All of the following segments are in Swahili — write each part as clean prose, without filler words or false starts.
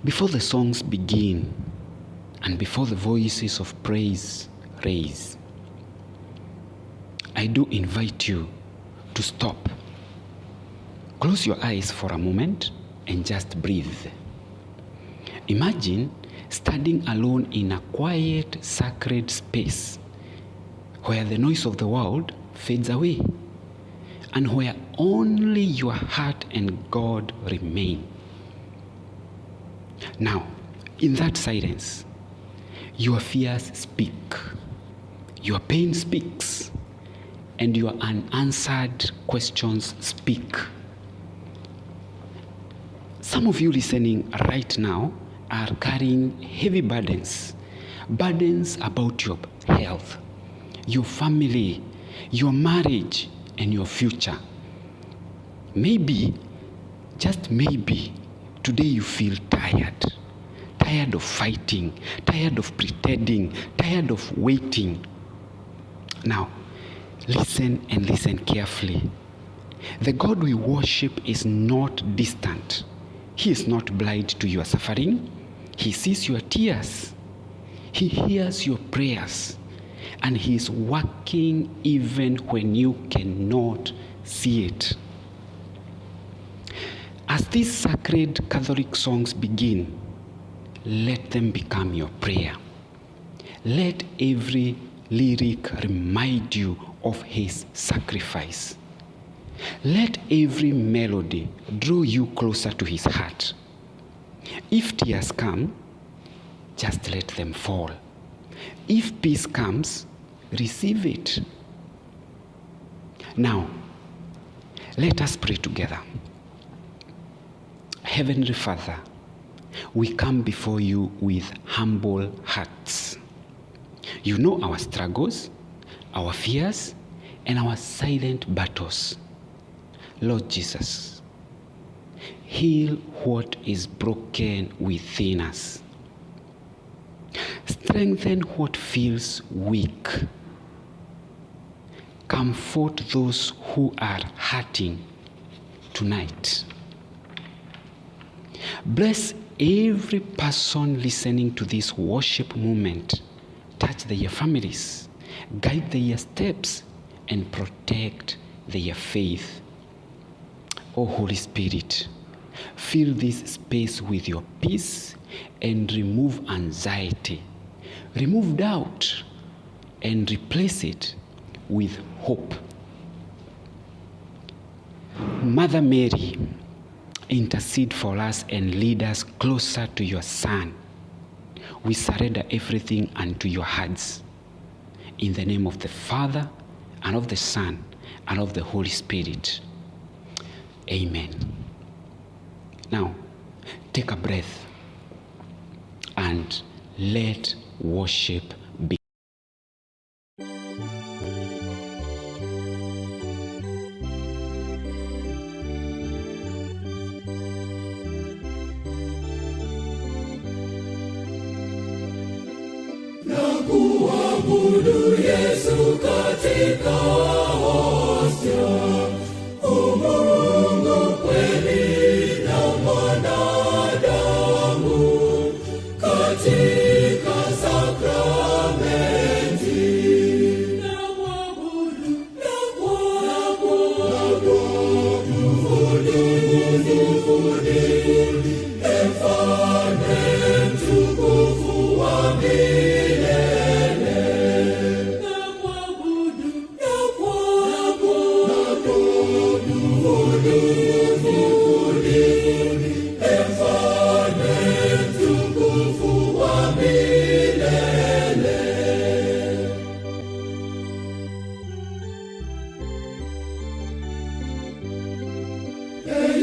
Before the songs begin and before the voices of praise raise, I do invite you to stop. Close your eyes for a moment and just breathe. Imagine standing alone in a quiet, sacred space where the noise of the world fades away and where only your heart and God remain. Now, in that silence, your fears speak, your pain speaks, and your unanswered questions speak. Some of you listening right now are carrying heavy burdens, burdens about your health, your family, your marriage, and your future. Maybe, just maybe, today you feel tired. Tired of fighting, tired of pretending, tired of waiting. Now, listen and listen carefully. The God we worship is not distant. He is not blind to your suffering. He sees your tears. He hears your prayers. And He is working even when you cannot see it. As these sacred Catholic songs begin, let them become your prayer. Let every lyric remind you of His sacrifice. Let every melody draw you closer to His heart. If tears come, just let them fall. If peace comes, receive it. Now, let us pray together. Heavenly Father, we come before you with humble hearts. You know our struggles, our fears, and our silent battles. Lord Jesus, heal what is broken within us. Strengthen what feels weak. Comfort those who are hurting tonight. Bless every person listening to this worship moment. Touch their families, guide their steps, and protect their faith. O Holy Spirit, fill this space with your peace and remove anxiety. Remove doubt and replace it with hope. Mother Mary, intercede for us and lead us closer to your Son. We surrender everything unto your hands. In the name of the Father, and of the Son, and of the Holy Spirit. Amen. Now, take a breath and let worship be. Nakuabudu Yesu katika hostia, Mungu kweli na mwanadamu, katika sakramenti. Nakuabudu, nakuabudu, Mfalme mtukufu wa milele. Nakuabudu, nakuabudu, Mfalme mtukufu wa milele.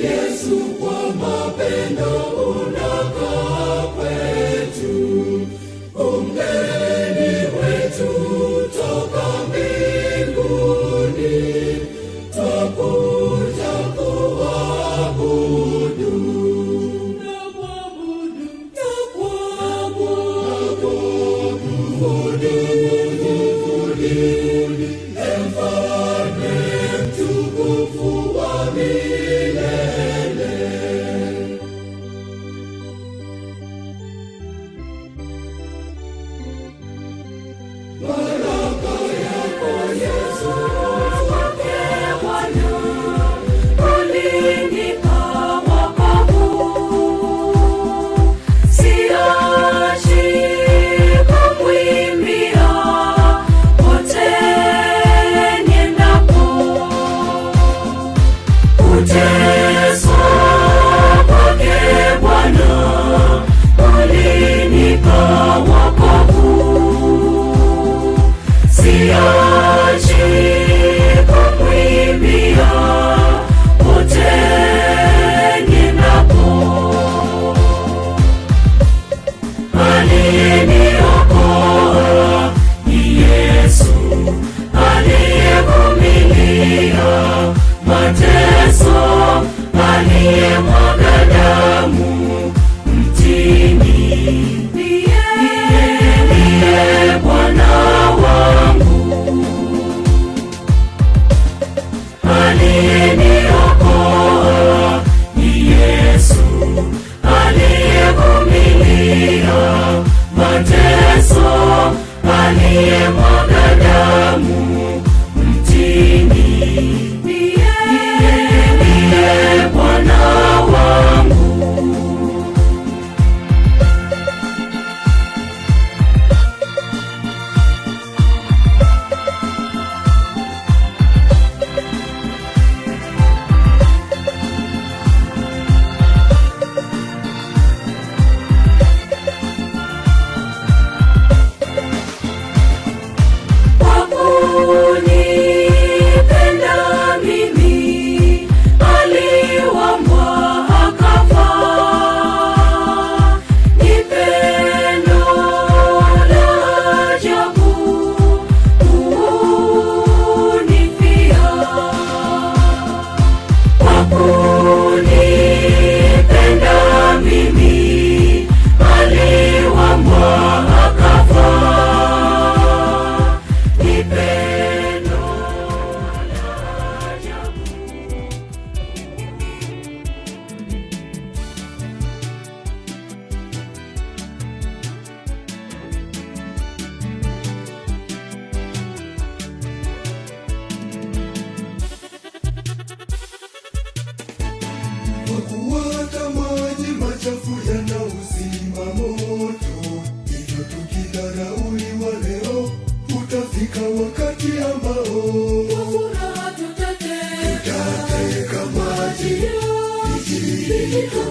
Yesu, kwa mapendo unakaa kwetu, umgeni wetu toka mbinguni, twakuja kuabudu. Nakuabudu, nakuabudu, Mfalme mtukufu wa milele.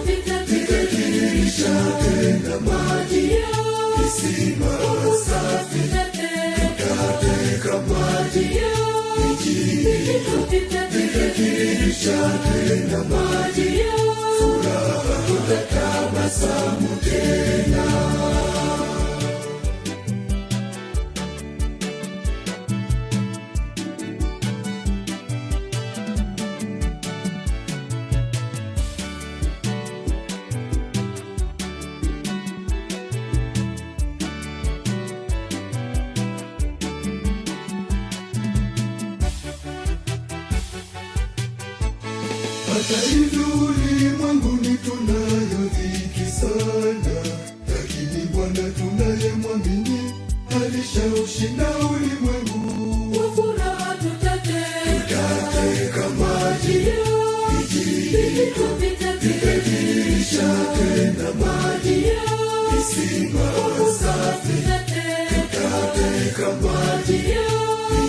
Vitatiririsha tena maji ya visima safi. Tutateka maji ya vijito. Vitatiririsha tena maji ya furaha, tutatabasamu tena. Hata hivyo ulimwenguni tunayo dhiki sana, lakini Bwana tunayemwamini alishaushinda ulimwengu. Kwa furaha tutateka Tutateka maji ya vijito, vitatiririsha tena maji ya visima safi. Tutateka maji ya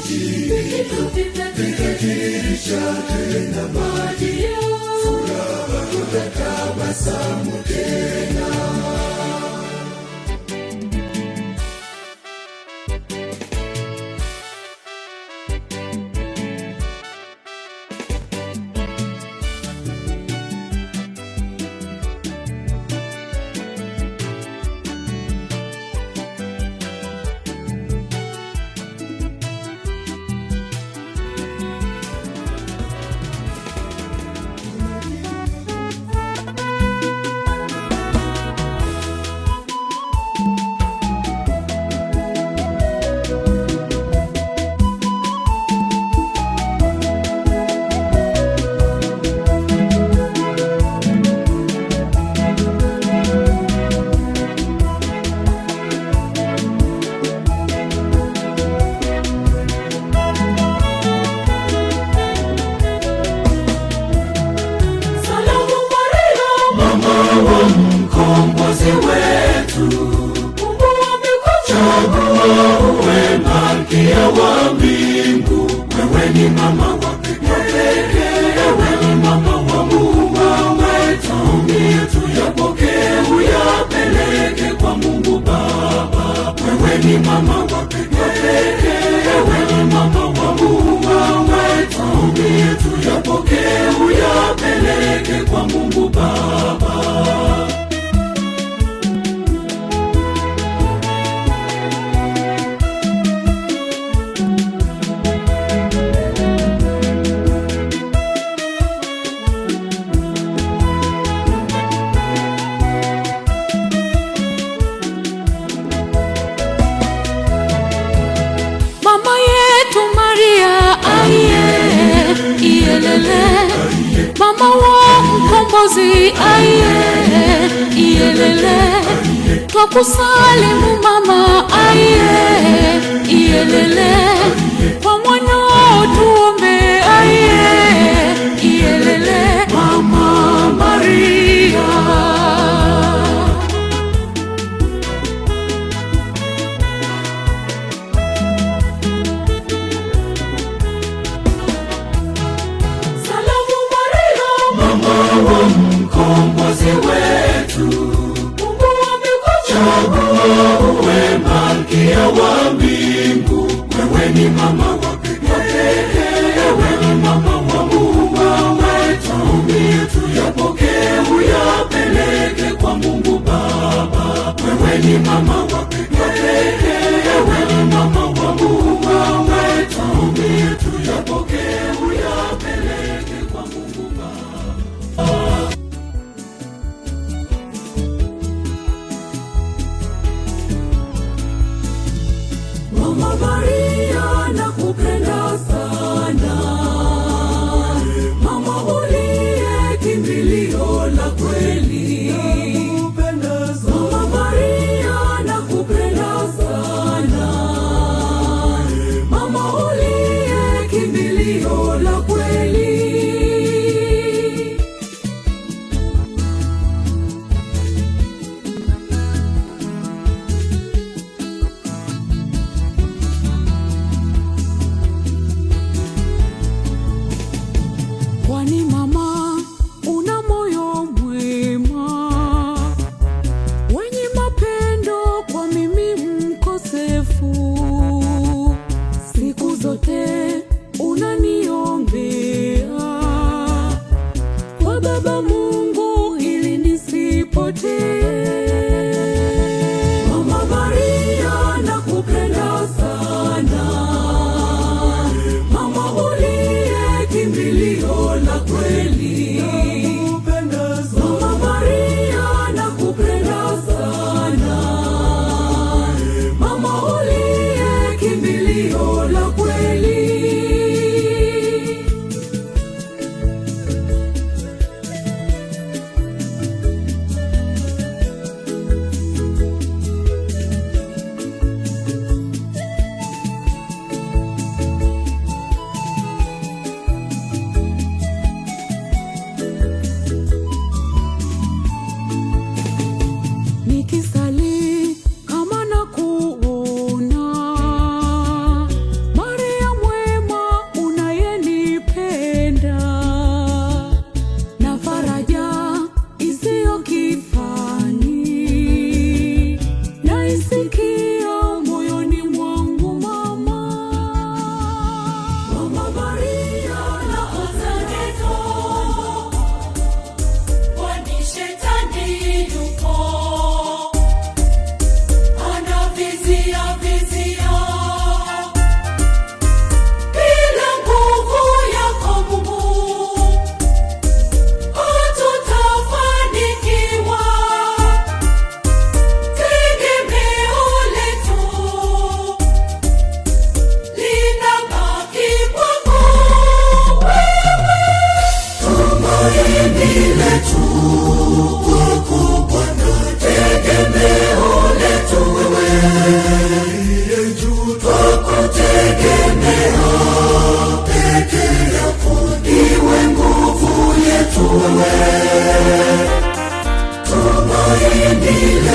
vijito, vitatiririsha tena maji ya furaha, tutatabasamu tena. Salamu Maria, Mama wa mkombozi wetu, Mungu amekuchagua chagua uwe malkia wa mbingu. Wewe ni mama wa pekee, wewe ni mama wa Muumba wetu. Tuyapokee uyapeleke kwa Mungu Baba. Wewe ni mama wa pekee, wewe ni mama wa Muumba wetu. Tuyapokee uyapeleke kwa Mungu Baba. Mama yetu Maria, aiye iyelele, mama wa mkombozi, aiye iyelele, twakusalimu mama, aiye iyelele, kwa mwanao tuombe, aiye iyelele, mama Maria. Salamu Maria, Mama wa mkombozi wetu, Mungu amekuchagua chagua uwe malkia wa mbingu. Wewe ni mama wa pekee, wewe ni mama wa Muumba wetu. Tuyapokee uyapeleke kwa Mungu Baba. Wewe ni mama wa pekee, wewe ni mama wa Muumba wetu. Tuyapokee uyapeleke kwa Mungu Baba. Mama Maria, nakupenda sana. Mama uliye kimbilio la kweli. Mama Maria,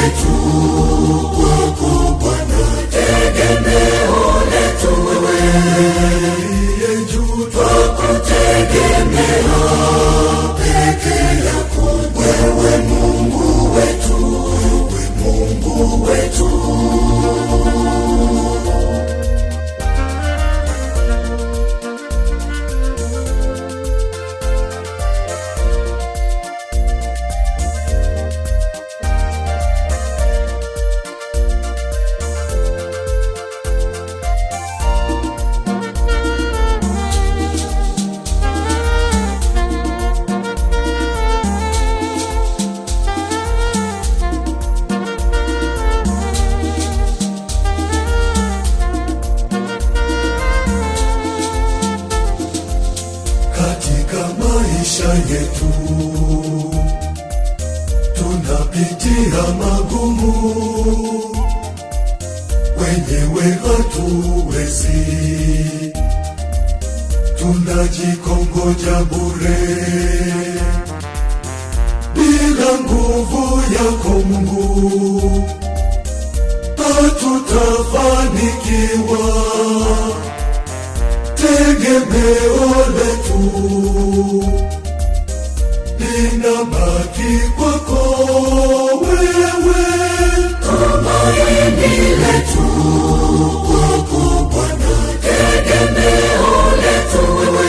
letu kwako Bwana, tegemeo letu wewe uliye juu, twakutegemea peke yako wewe Mungu wetu, wewe Mungu wetu. Katika maisha yetu tunapitia magumu, wenyewe hatuwezi, tunajikongoja bure. Bila nguvu yako Mungu hatutafanikiwa. Tegemeo letu linabaki kwako wewe, tumaini letu kwako Bwana, tegemeo letu wewe.